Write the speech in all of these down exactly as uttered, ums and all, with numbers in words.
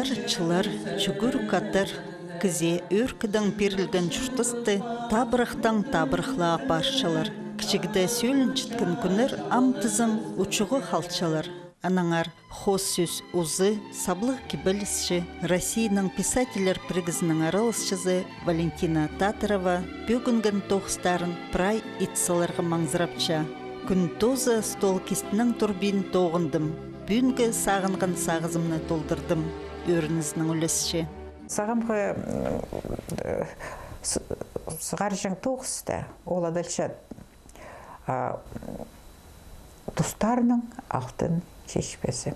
Чыллар, чӱгӱрік аттар, кізее ӧӧркідең пирілген чуртасты табырахтаң табырах ла апарчалар. Кічігде сӧленчеткен кӱннер ам тізең учуға халчалар. Аннаңар хоос сӧс узы, саблығ кибелісчі, Россияның писательлер пірігізінің араласчызы Валентина Татарова пӧгінген тоғыстарын прай ит саларға маңзырапча. Кӱн тооза стол кистінең турбин тоғындым. Пӱӱнгі сағынған сағызымны толдырдым, ӧрінізінең ӱлесче. Сағамғы, м, э, с-, сығарҷаң тоғыста ол адалча, а, тустарның алтын чечпезі.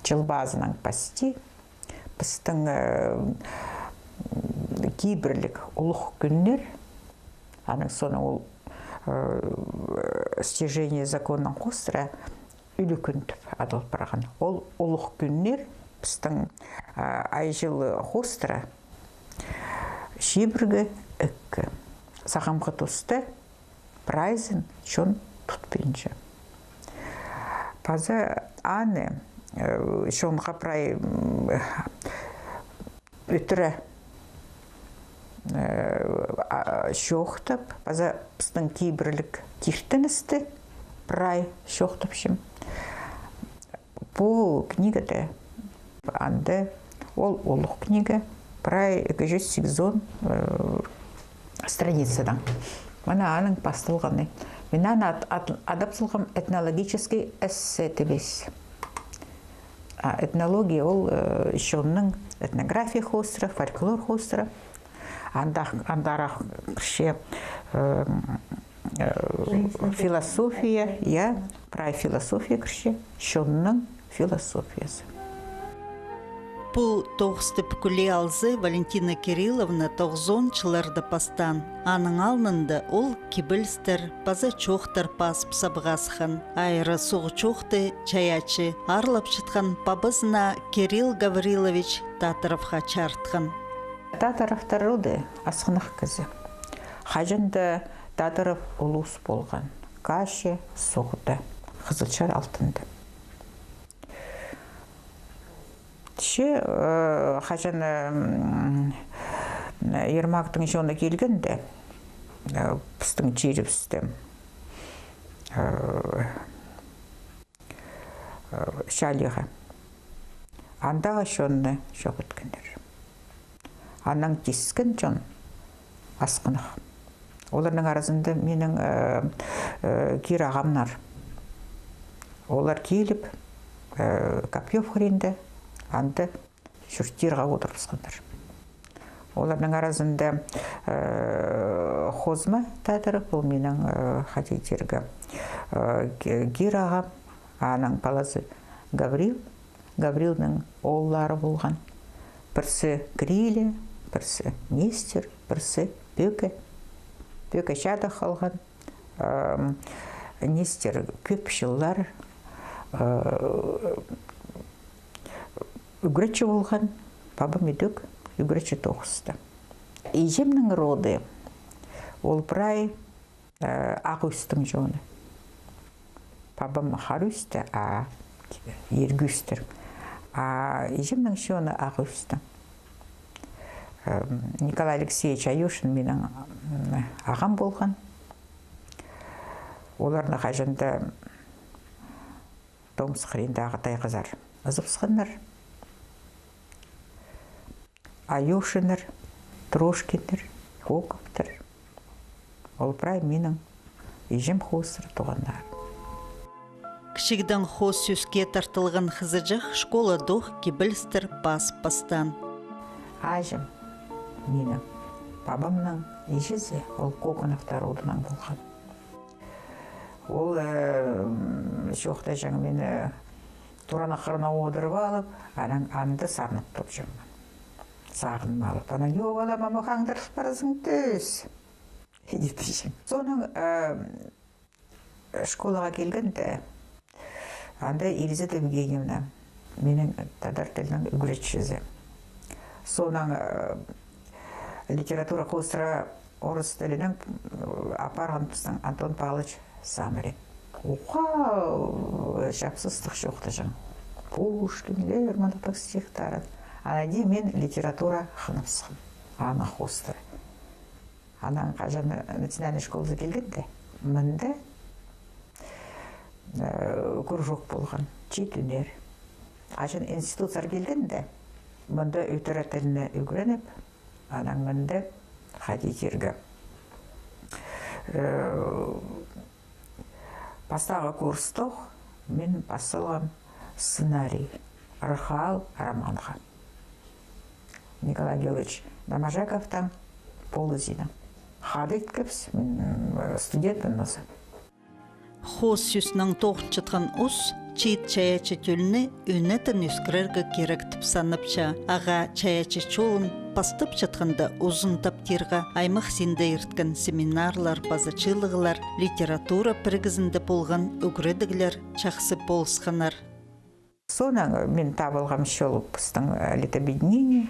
Чыл пазынаң пасти пістің, э, м, кибірлік улуғ кӱннер, аның соонаң ол, э, стяжение законнаң хоостыра Ӱлӱкӱн тіп адал парған. Ол улуғ кӱннер пістің, а, Ай чылы хоостыра чибіргі іккі. Сағамғы туста прайзын чон тутпинча. Паза аны, э, чонға прай, м, ӱтіре, э, а, чоохтап, паза пістің кибірлік киртіністі прай чоохтапчам. Пу книгада анда ол улуғ книга, прай ікі чӱс сигізон, э, страницадаң. Мына аның пасталғаны. Мин аны ат-, ат-, адап салғам этнологический эссе тіп ис. А этнология ол, э, чонның этнография хоостыра, фольклор хоостыра. Андағ, андарах кірче, э, э, философия, я, прай философия кірче, чонның философиязы. Пу тоғысты пӱкӱле алза, Валентина Кирилловна тоғызон чылларда пастаан. Аның алнында ол кибелістер паза чоохтар пазып сабыға асхан. Айра суғ чоохты чайаачы аарлапчатхан пабазына Кирилл Гаврилович Татаровха чарытхан. Татаровтар роды асхынах кізі. Хаҷан даа Татаров улус полған. Каще, суғда, Хызылчар алтында. Че, э, хаҷан, э, м, Ермактың чоны килгенде, э, пістің чирібісті, э, э, Чалиға. Андағы чонны чох иткеннер. Анаң тискен чон асхынах. Оларның аразында минің, э, э, кир ағамнар. Олар киліп, э, Копьёв хыринда, анда чуртирға одырыбысханнар. Оларның аразында, э, Хозма Татаров, ол минің, э, хайди тирге, э, ки-, кир ағам, аның палазы Гаврил, Гаврилның ооллары полған. Пірсі Гриля, пірсі Нестер, пірсі Пӧке. Пӧке чада халған. Ам, Нестер кӧп чыллар, а, ӱгретчі полған, пабам идӧк ӱгретчі тоғыста. Иҷемнің роды, ол прай, а, Ағ Ӱстің чоны. Пабам Хара Ӱсті, а Иргі Ӱстер. А иҷемнің чоны Ағ Ӱсті. Ам, Николай Алексеевич Аюшин минің, м, ағам полған. Оларны хаҷан даа Томск хыриндағы тайғазар ызыбысханнар. Аюшиннер, Трошкиннер, Коковтар. Ол прай минің иҷем хоостыра туғаннар. Кічігдең хоос сӧске тартылған хызыҷах школадох кибелістер пазып пастаан. Аҷам минің, пабамның иҷезі, ол Коконовтар одынаң полған. Ол, э, м, чоохтаҷаң мині тураны хырына одырып алып, анаң анда сарнап турҷаң. Сағынып алып. Анаң, «Йо, балам, ама хаңдырып парзың тӧс», — тиҷең. Соонаң, э, школаға килгенде, анда Елизавета Евгеньевна, минің тадар тілінің ӱгретчізі. Соонаң, э, литература хоостыра орыс тілінең, э, апарған пістің Антон Павлович Самарин. Уха, чапсыстығ чоохтаҷаң. Пушкин, Лермонтовтың стихтарын. Анаңар мин литература хыныбысхам. Аның хоостыра. Анаң хаҷан национальный школазар килгенде, мында, э, кружок полған, чиит ӱннер. Хаҷан институтсар килгенде, мында ӱтіре тілні ӱгреніп, анаң мында хайди тирге. Э, Пастағы курстох мин пас салғам сценарий, «Ырах аал» романға. Николай Георгиевич Доможаковтың «Полызинаң». Хада иткебіс, мин, м, студентпін нооза. Хоос сӧснең тоғынчатхан ус чиит чайаачы тӧлні ӧнетін ӧскірерге кирек тіп санапча. Ағаа чайаачы чолын пастапчатханда узун таптирға аймах синде ирткен семинарлар паза чыылығлар, литература пірігізінде полған ӱгредіглер чахсы полысханнар. Соонаң мин табылғам чол пістің, э, литобъединение,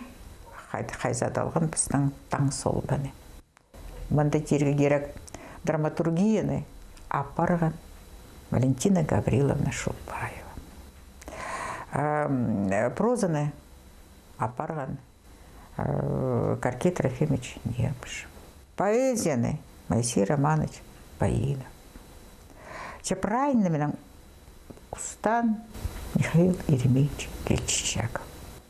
хай-, хайзы адалған пістің «Таң солбаны». Мында тирге кирек, драматургияны апарған Валентина Гавриловна Шулбаева. Ам, э, прозаны апарған, э, Коркей Трофимович Нербышев. Поэзияны Моисей Романович Баинов. Че прайны минің устаан Михаил Еремеевич Кильчичаков.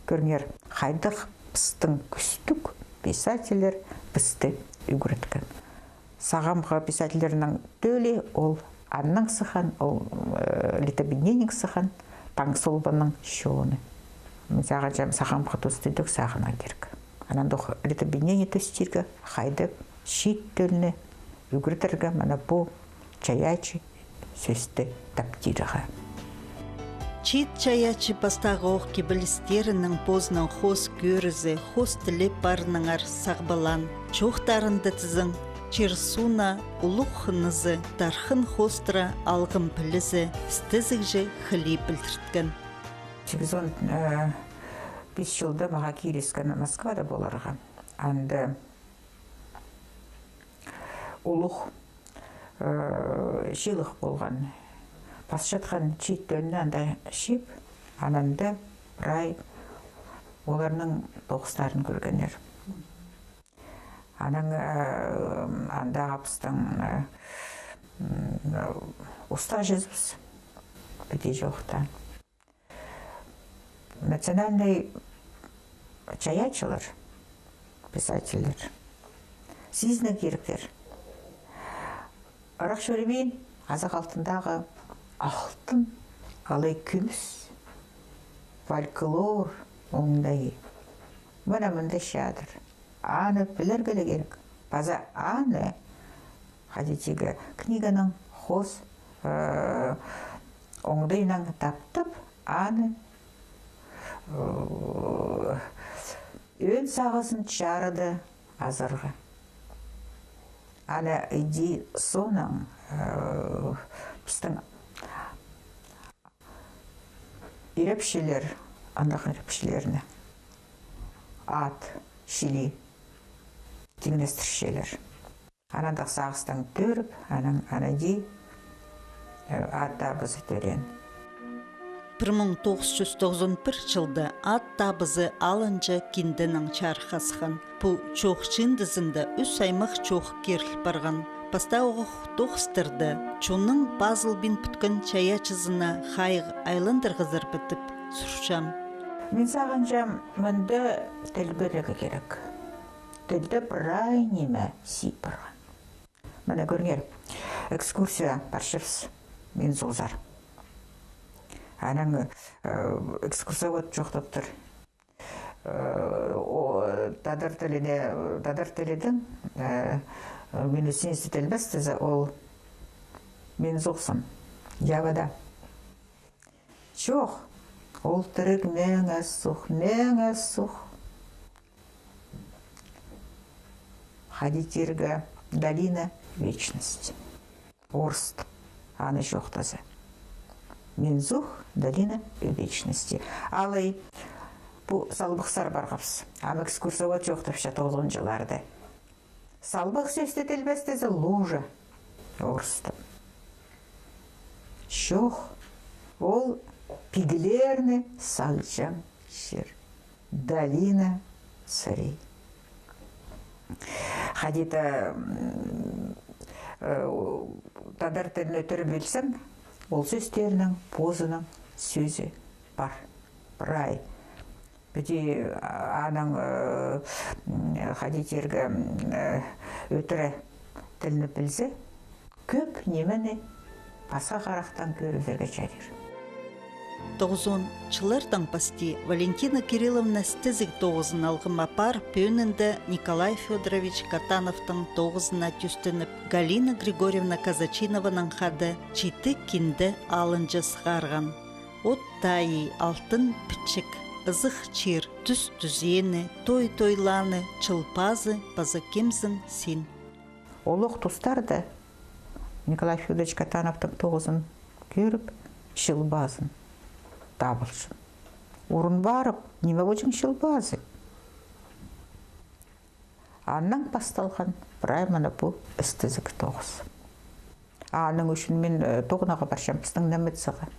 Кӧріңер, хайдағ пістің кӱстіг писательлер пісті ӱгреткен. Сағамғы писательлернің тӧлі ол аннаң сыххан, ол, э, литобъединениенең сыххан «Таң солбанның» чоны. Мин сағынчам, сағамғы тус тӧдік сағынарға кирек. Анандох литобъединение тӧстирге, хайдағ чиит тӧлні ӱгретерге, мына пу чайаачы сӧсті таптирға. Чиит чайаачы пастағох кибелістерінең позының хоос кӧрізі, хоос тілі парынаңар сағбалаан. Чоохтарында тізең, чир-сууна улуғ хынызы, тархын хоостыра алғым пілізі, істезігҷі хыли пілдірткен. Сигізон, э, пис чылда мағаа киліскен Москвада поларға. Анда улуғ, э, чыылығ полған. Пасчатхан чиит тӧлні анда чыып, ананда прай оларның тоғыстарын кӧргеннер. Анаң, э, андағы пістің, э, м, устағҷызыбыс піди чоохтаан. Национальный чайаачылар, писательлер сизінерге киректер. Ырах чӧрбеен, азах алтындағы алтын, алай кӱмӱс фольклор оңдайы. Мына мында чадыр. Аны пілерге ле кирек. Паза аны, хайди тирге, книганың хоос, э, оңдайынаң таптап, аны, э, ӧӧн сағызын чарыда азарға. Аны иди соонаң, э, пістің ирепчілер, андағ ирепчілерні ат чіли тиңнестірчелер. Анандағ сағыстаң тӧріп, анаң аны иди, э, ат табызы тӧреен. Пір муң тоғыс чӱс тоғызон пір чылда ат табызы алынҷа кинденең чарыхха сыххан. Пу чоох чыындызында ӱс аймах чоох киріл парған. Пастағох тоғыстарда чонның пазылбин пӱткен чайаачызына хайығ айландырғазар ба тіп сурчам. Мин сағынчам, мында тіл пілерге кирек. Тілде прай ниме сиит парған. Мына кӧріңер, экскурсия парчабыс Минзулзар. Анаң, э, экскурсовод чоохтаптыр. Э, о, тадар тіліне, тадар тілінең, э, минусиница тілбес тізе, ол Минзулзым. Явада. Чох, ол тіріг мең ас сух, мең ас сух. Хайди тирге, долина вечности. Орыстап аны чоохтаза. Минзух, долина вечности. Алай пу салбахсар парғабыс. Ам экскурсовод чоохтапча тоғызонҷыларда. Салбах сӧсті тілбестезе, лужа. Орыстап. Чох, ол пиглерні салҷаң чир. Долина царей. Хайди-да, м, э, тадар тілін ӧтіре пілсең, ол сӧстернің позының сӧзі пар. Прай. Піди, а, аның, э, м, хайди тирге, м, э, ӧтіре тілін пілзе, кӧп нимені пасха харахтаң кӧрерге чарир. Тоғызон чыллардаң пасти Валентина Кирилловна істезіг тоғызын алғым апарып, пӧнінде Николай Фёдорович Катановтың тоғызына тӧстеніп, Галина Григорьевна Казачинованың хада Читі Кинде алынҷа сығарған. От тайи, алтын пічік, ызых чир, тӱс тӱзеені, той тойлааны, чыл пазы паза кемзің син. Олох тустарда Николай Фёдорович Катановтың тоғызын кӧріп, чыл пазын табылчаң. Урын парып, ниме полҷаң чыл пазы? Аннаң пасталған прай мына пу істезіг тоғыс. Аның ӱчӱн мин, э, тоғынарға парчам пістің немецеге.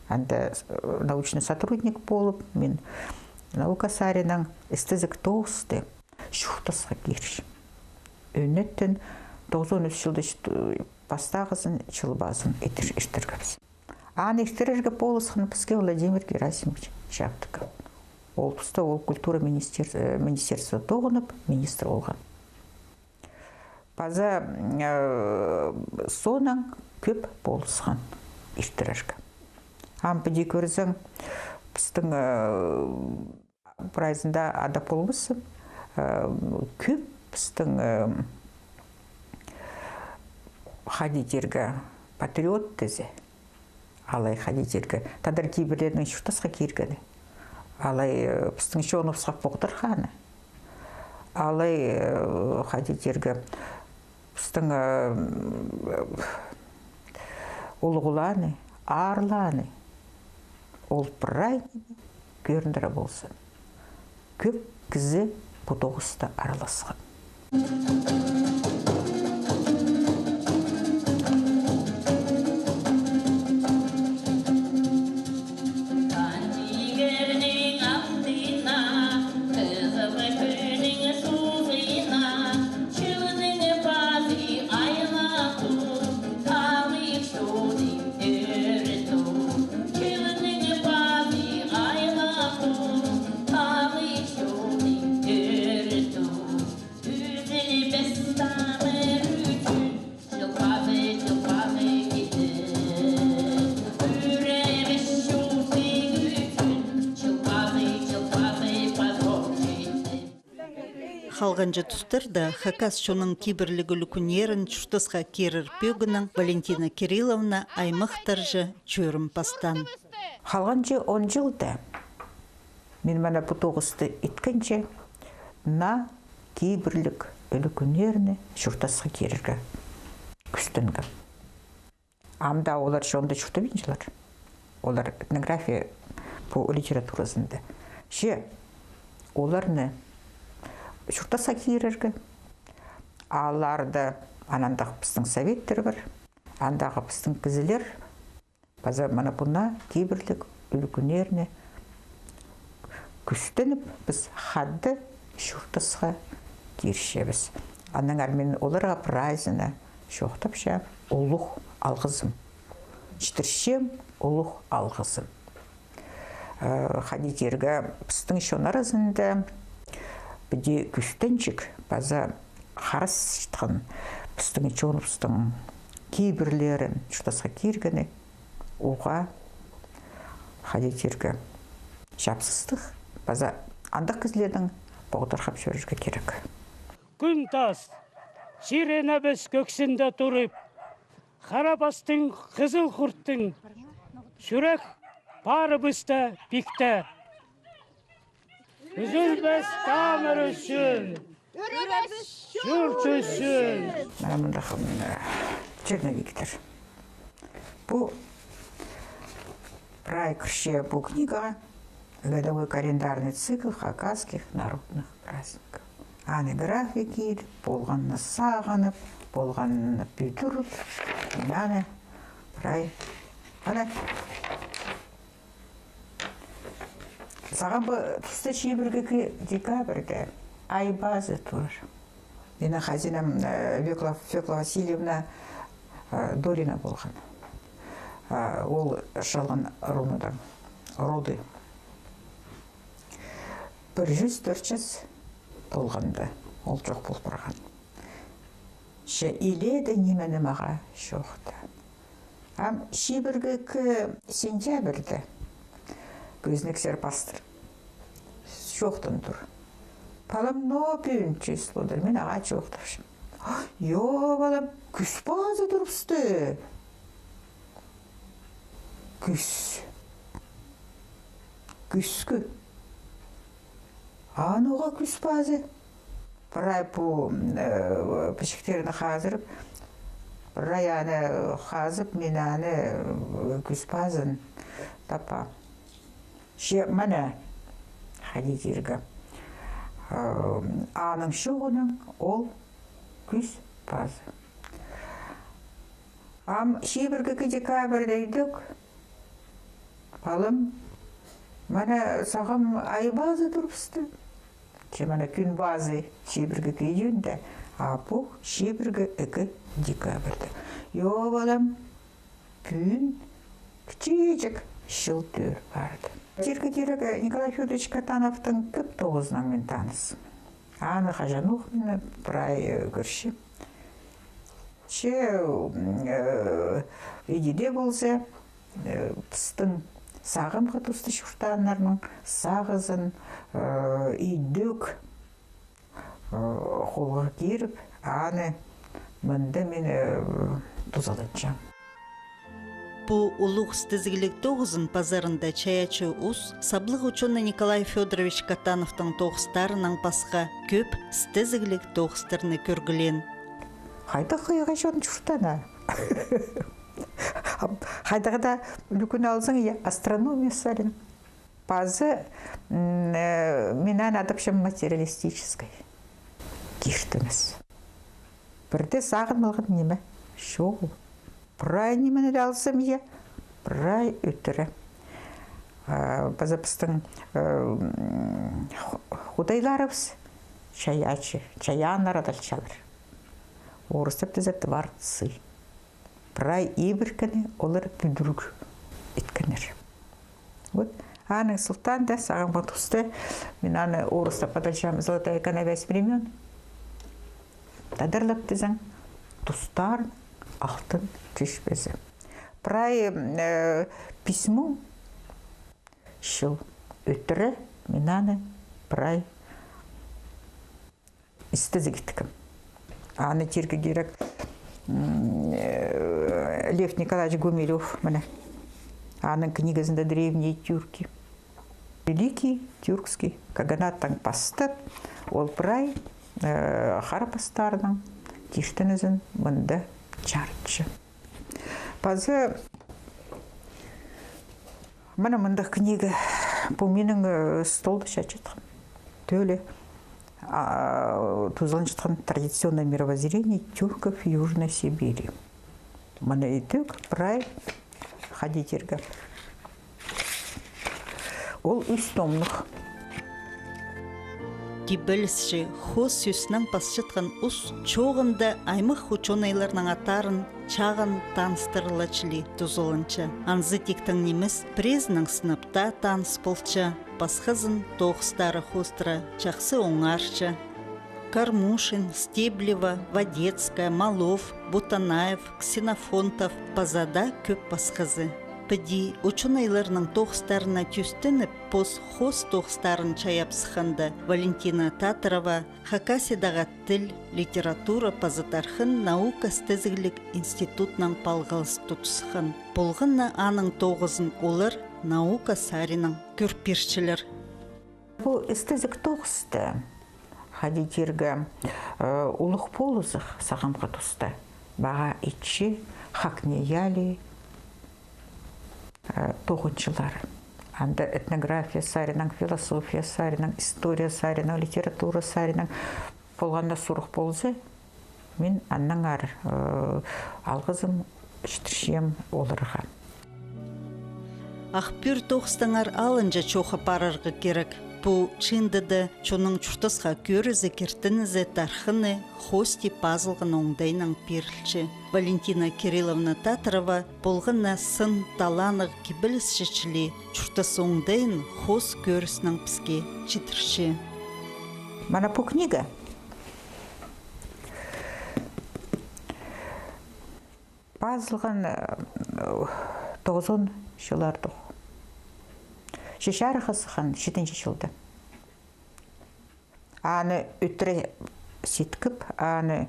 Анда, э, научный сотрудник полып, мин наука саринаң істезіг тоғысты чуртасха кирчем. Ӧнетін тоғызон ӱс чылда чу-, пастағызын чыл пазын иртір-, иртіргебіс. Аны иртірерге полысхан піске Владимир Герасимович Чаптыков. Ол туста ол культура министер-, э, министерство тоғынып, министр полған. Паза, э, соонаң кӧп полысхан иртірерге. Ам піди кӧрзең, пістің, э, прайзында ада полбассың, э, кӧп пістің, э, хайди тирге, патриот тізе. Алай хайди тирге, тадар кибірлерінің чуртасха киргені. Алай, э, пістің чоныбысха поғдарханы. Алай, э, хайди тирге, пістің, э, улуғланы, аарланы. Ол прай ниме кӧріндіре ползын. Кӧп кізі пу тоғыста араласхан. Халғанҷы тустарда хакас чонның кибірліг ӱлӱкӱннерін чуртасха кирер пӧгінең Валентина Кирилловна аймахтарҷа чӧрім пастаан. Халғанҷы он чылда мин мына пу тоғысты иткенҷе, наа кибірліг ӱлӱкӱннерні чуртасха кирерге кӱстенгем. Ам даа олар чонда чуртабинчалар. Олар этнография пу литературазында. Че оларны чуртасха кирерге, аларда, аннаң даа пістің советтер пар, андағы пістің кізілер, паза мына пу наа кибірліг ӱлӱкӱннерні кӱстеніп, піс хада чуртасха кирчебіс. Аннаңар мин оларға прайзына чоохтапчам улуғ алғызым. Читірчем улуғ алғызым. Э, хайди тирге, пістің чон аразында піди кӱстенҷік паза харасчатхан пістің чоныбыстың кибірлерін чуртасха киргені, уғаа, хайди тирге, чапсыстығ, паза андағ кізілернең поғдархап чӧрерге кирек. Кӱн тас, чир-инебіс кӧксінде турып, хара пастың, хызыл хурттың чӱрек парыбыста пикте. Ӱзӱлбес тамыр ӱчӱн! Ӱребіс чурт ӱчӱн! Мына мындағ, м, черновиктер. Пу прай кірче пу книгаға «Годовой календарный цикл хакасских народных праздников». Аны график идіп, полғанны сағынып, полғанны пӱдіріп, мин аны прай, ана, Сағам ба туста чибіргі ікі декабрьда Ай пазы турар. Минің хазинам, э, Фёкла, Фёкла Васильевна, э, Долина полған. Э, ол Шалған руныдаң, роды. Пір чӱс тӧрт час толғанда ол чох пол парған. Че илееде ниме-ниме мағаа чоохтаан. Ам чибіргі ікі сентябрьда кӧзенексер пастыр. Чоохтан тур. Палам, ноо пӱӱн числодыр, мин ағаа чоохтапчам. Йо, палам, кӱс пазы турыбысты. Кӱс. Кӱскӱ. А ноға кӱс пазы? Прай пу, э, пічіктерні хазырып, прай аны хазып, мин аны, э, кӱс пазын таппаам. Че мына, хайди тирге, э, аның чоғынаң ол кӱс пазы. Ам чибіргі ікі декабрьда идӧк, палам, мына сағам Ай пазы турыбысты. Че мына кӱн пазы чибіргі ікі июньда, а пу чибіргі ікі декабрьда. Йо, палам, пӱӱн кічіҷек чыл тӧӧй парды. Тирге кирек, Николай Фёдорович Катановтың кӧп тоғызынаң мин таныс. Аны хаҷанох мин прай, э, кӧрчем. Че, м, э, иди дее полза, э, пістің сағамғы туста чуртааннарның сағызын, э, идӧк, э, холға киріп, аны мында мин, э, тузаланчам. Пу улуғ істезігліг тоғызын пазарында чайаачы ус саблығ учёный Николай Фёдорович Катановтың тоғыстарынаң пасха кӧп істезігліг тоғыстарны кӧргілеен. Хайдағ хыйға чон чуртаан. Хайдағ даа ӱлӱкӱн алзаң, я, астрономия саринаң. Пазы, м, э, мин аны адапчам материалистическай киртініс. Пірдее сағынмалған ниме чоғыл. Прай нимені дее алзам, я, прай ӧтіре. А, паза пістің, э, м, ху-, худайларыбыс чайаачы, чайааннар адалчалар. Орыстап тізе творцы. Прай ибіркіні олар пӱдіріг иткеннер. Вот, аның сылтаанда сағам ба туста, мин аны орыстап адалчам «Золотая канавязь времён». Тадарлап тізең, тустарның алтын чечпезі. Прай, э, пис муң чыл ӧтіре мин аны прай істезіг иткем. Аны тирге кирек, м, э, Лев Николаевич Гумилёв, мына. Аның книгазында «Древние тюрки». Великий тюркский каганаттаң пастап, ол прай, э, хара пастарының киртінізін мында чарытча. Паза мына мындағ книга, пу минің, э, столда чатчатхан. Тӧлі, а, тузаланчатхан «Традиционное мировоззрение тюрков Южной Сибири». Мына идӧк прай, хайди тирге. Ол ӱс томнығ. Кибелісчі хоос сӧснең пасчатхан ус чооғында аймах учёныйларның аттарын чағын таныстырылча ли тузаланча. Анзы тиктең нимес, пірезінең сынап таа таныс полча, пасхазын тоғыстары хоостыра чахсы оңарча. Кармушин, Стеблева, Водецкая, Малов, Бутанаев, Ксенофонтов паза даа кӧп пасхазы. Піди учёныйларның тоғыстарына тӧстеніп, пос хоос тоғыстарын чайап сыхханда, Валентина Татарова Хакасиядағы тіл, литература паза тархын наука істезігліг институтнаң палғалыс тутысхан. Полған на аның тоғызын олар наука саринаң кӧр пирчелер. Пу істезіг тоғыста, хайди тирге, э, улуғ полызығ сағамғы туста, Баға Итчі, ХакНИИЯЛИ, э, тоғынчалар. Анда этнография саринаң, философия саринаң, история саринаң, литература саринаң полған на сурығ полза, мин аннаңар, э, алғызым читірчем оларға. Ах пӱӱр тоғыстаңар алынҷа чоохтап парарға кирек. Пу чыындыда чонның чуртасха кӧрізі, киртінізі, тархыны, хоости пазылған оңдайнаң пирілче. Валентина Кирилловна Татарова полған на сын таланнығ кибелісчі чіли чуртас оңдайын хоос кӧріснең піске читірче. Мына пу книга пазылған, э, тоғызон чылларда. Че чарыхха сыххан читінҷі чылда. Аны ӧтіре ситкіп, аны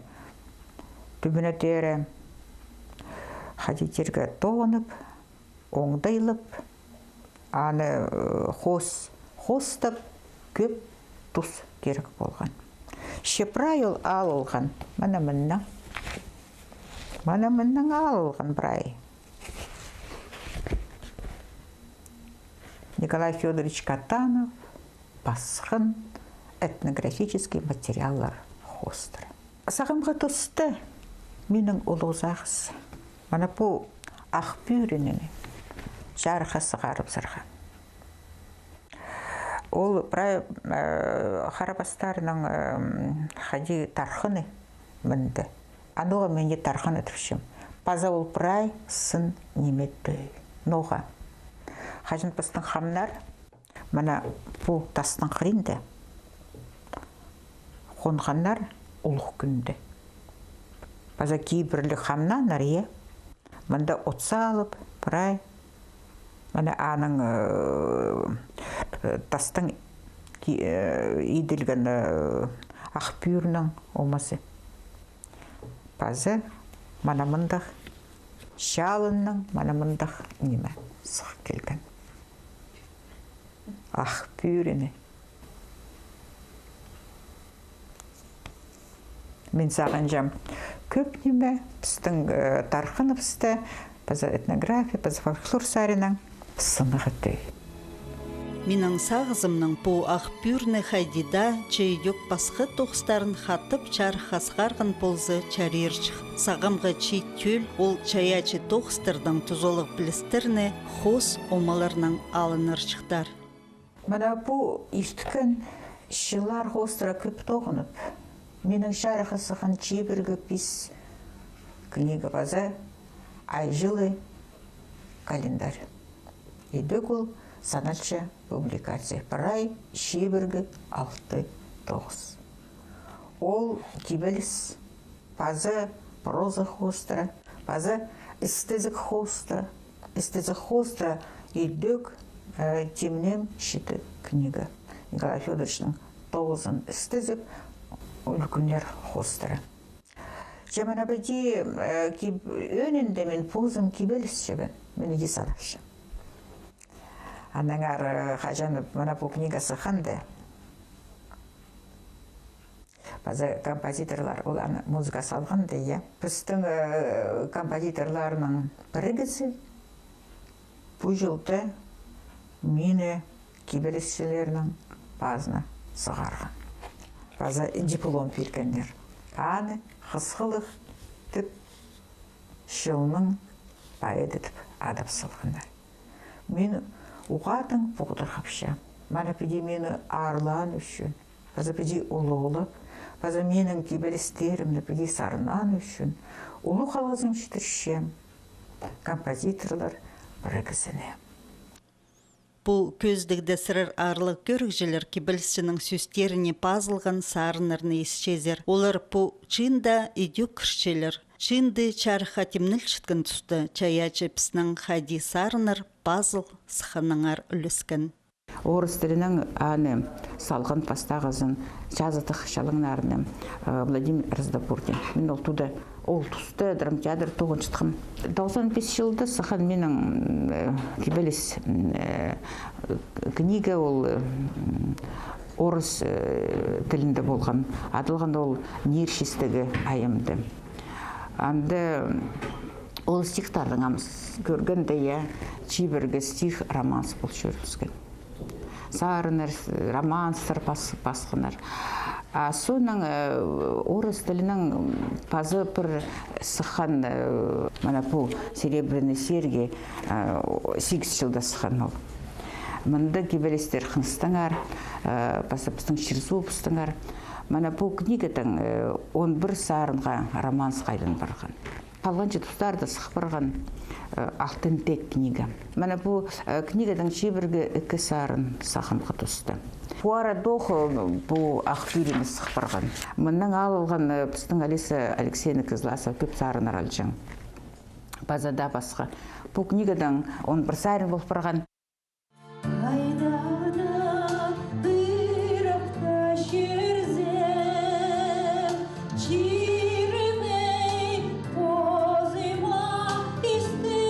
тӱбіне теере, хайди тирге, тоғынып, оңдайлап, аны, э, хоос-, хоостап, кӧп тус кирек полған. Че прай ол алылған. Мына мыннаң. Мына мыннаң алылған прай. Николай Фёдорович Катанов пасхан этнографический материаллар хоостыра. Сағамғы туста минің улуғ сағыс мына пу ах пӱӱрні чарыхха сығарыбызарға. Ол прай, э, харабастарның, э, хайди тархыны мында. Ануға мин не тархыны тіпчем. Паза ол прай сын ниме тӧӧй. Ноға? Хаҷан пістің хамнар мына пу тастың хыринда хонғаннар улуғ кӱнде. Паза кибірліг хамнааннар, е, мында от салып, прай, мына аның, э, э, тастаң ки-, э, иділген, э, ах пӱӱрнің омазы. Паза мына мындағ чалыннаң мына мындағ ниме сығып килген. Ах пӱӱрні. Мин сағынчам, кӧп ниме пістің, э, тархыныбыста, паза этнография, паза фольклор саринаң сыныға тӧӧй. Минің сағызымнаң пу ах пӱӱрні хайди даа че идӧк пасха тоғыстарын хатап чарыхха сығарған полза чарирҷых. Сағамғы чиит тӧл ол чайаачы тоғыстардаң тузалығ пілістерні хоос омаларнаң алынарҷыхтар. Мына пу ирткен чыллар хоостыра кӧп тоғынып, минің чарыхха сыххан чибіргі пис книга паза «Ай чылы» календарь. Идӧк ол саналча публикация. Прай чибіргі алты тоғыс. Ол кибеліс паза проза хоостыра, паза істезік хоостыра. Істезік хоостыра идӧк, э, тимнеен читі книга. Николай Фёдоровичтің тоғызон істезік, ӱлӱкӱннер хоостыра. Че мына піди, э, киб-, ӧӧнінде мин позым кибелісчібін, мин иди санапчам. Аннаңар, э, хаҷан мына пу книга сыхханда, паза композиторлар, ол аны музыка салғанда, я. Пістің, э, композиторларның пірігізі пу чылда мині кибелісчілернің пазына сығарған. Паза диплом пиргеннер. Аны хысхылығ тіп, чылның поэді тіп адап салғаннар. Мин уғаа тың поғдархапчам. Мына піди мині аарлаан ӱчӱн, паза піди улуғлап, паза минің кибелістерімні піди сарнаан ӱчӱн улуғ алғызым читірчем композиторлар пірігізіне. Пу кӧзідігде сірер, аарлығ кӧрігҷілер, кибелісчінің сӧстеріне пазылған сарыннарны исчезер. Олар пу чыында идӧк кірчелер. Чыынды чарыхха тимнелчеткен туста чайаачы піснең хайди сарыннар пазыл сыхханнаңар ӱлескен. Орыс тілінең аны салған пастағызын, чазыдығ чалаңнарын, э, Владимир Раздобурдин. Мин ол туда, ол туста драмтеатр тоғынчатхам. Тоғызон пис чылда сыххан минің, э, кибеліс, э, книга ол, э, орыс, э, тілінде полған. Адалған ол «Ниир чистегі айымды». Анда ол стихтардаң ам с-, кӧргенде, я, чибіргі стих романс пол чӧрібіскен. Сарыннар, романстар пас-, пасханнар. А соонаң, э, орыс тілінең паза пір сыххан, э, мына пу «Серебряные серьги», э, сигіс чылда сыххан ол. Мында кибелістер хыныстаңар, э, паза пістің чир-суубыстаңар. Мына пу книгадаң, э, он пір сарынға романс хайдан парған. Халғанҷы тустарда сых парған, э, «Алтын теек» книга. Мына пу, э, книгадаң чибіргі ікі сарын сағынғы туста. Пу арадох, э, пу «Ах пӱӱрені» сых парған. Мыннаң алылған, э, пістің Алиса Алексеевна Кызласова кӧп сарыннар алҷаң. Паза даа пасха. Пу книгадаң он пір сарын пол парған. Хайдағ даа тырыпта чӧрзем, чирімей позыма истім,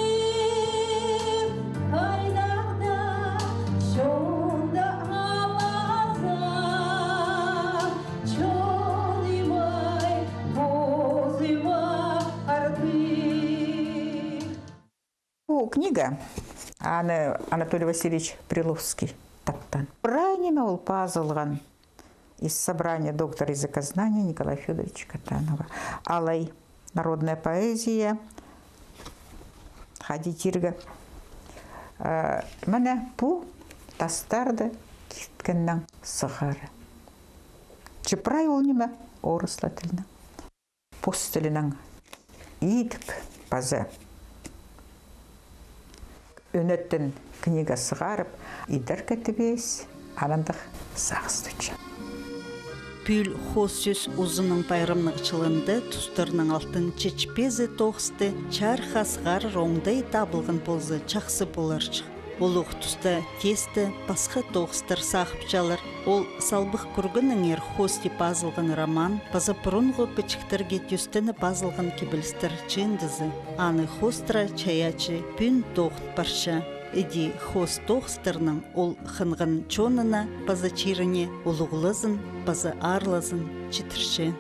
хайдағ даа чонда алаза, чонымай позыма артым. Пу книга, аны Анатолий Васильевич Приловский таптаан. Прай ниме ол пазылған из собрания доктора языкознания Николая Фёдоровича Катанова. Алай народная поэзия, хайди тирге. Э, мына пу тастарды киткеннең сығара. Че прай ол ниме орысла тілінең. Пос тілінең идіп паза ӱнетін книга сығарып, идерге тібес, анандағ сағыстыча. Пӱӱл хоос сӧс узының пайрамнығ чылында тустарның алтын чечпезі тоғысты чарыхха сығарар оңдай табылған полза, чахсы поларҷых. Улуғ туста тесті пасха тоғыстар сағыпчалар. Ол салбых кӧргеніңер хоости пазылған роман паза пурунғы пічіктерге тӧстеніп пазылған кибелістер чыындызы. Аны хоостыра чайаачы пӱӱн тоғын парча. Іди хоос тоғыстарнаң ол хынған чонына паза чиріне улуғлазын паза аарлазын читірче.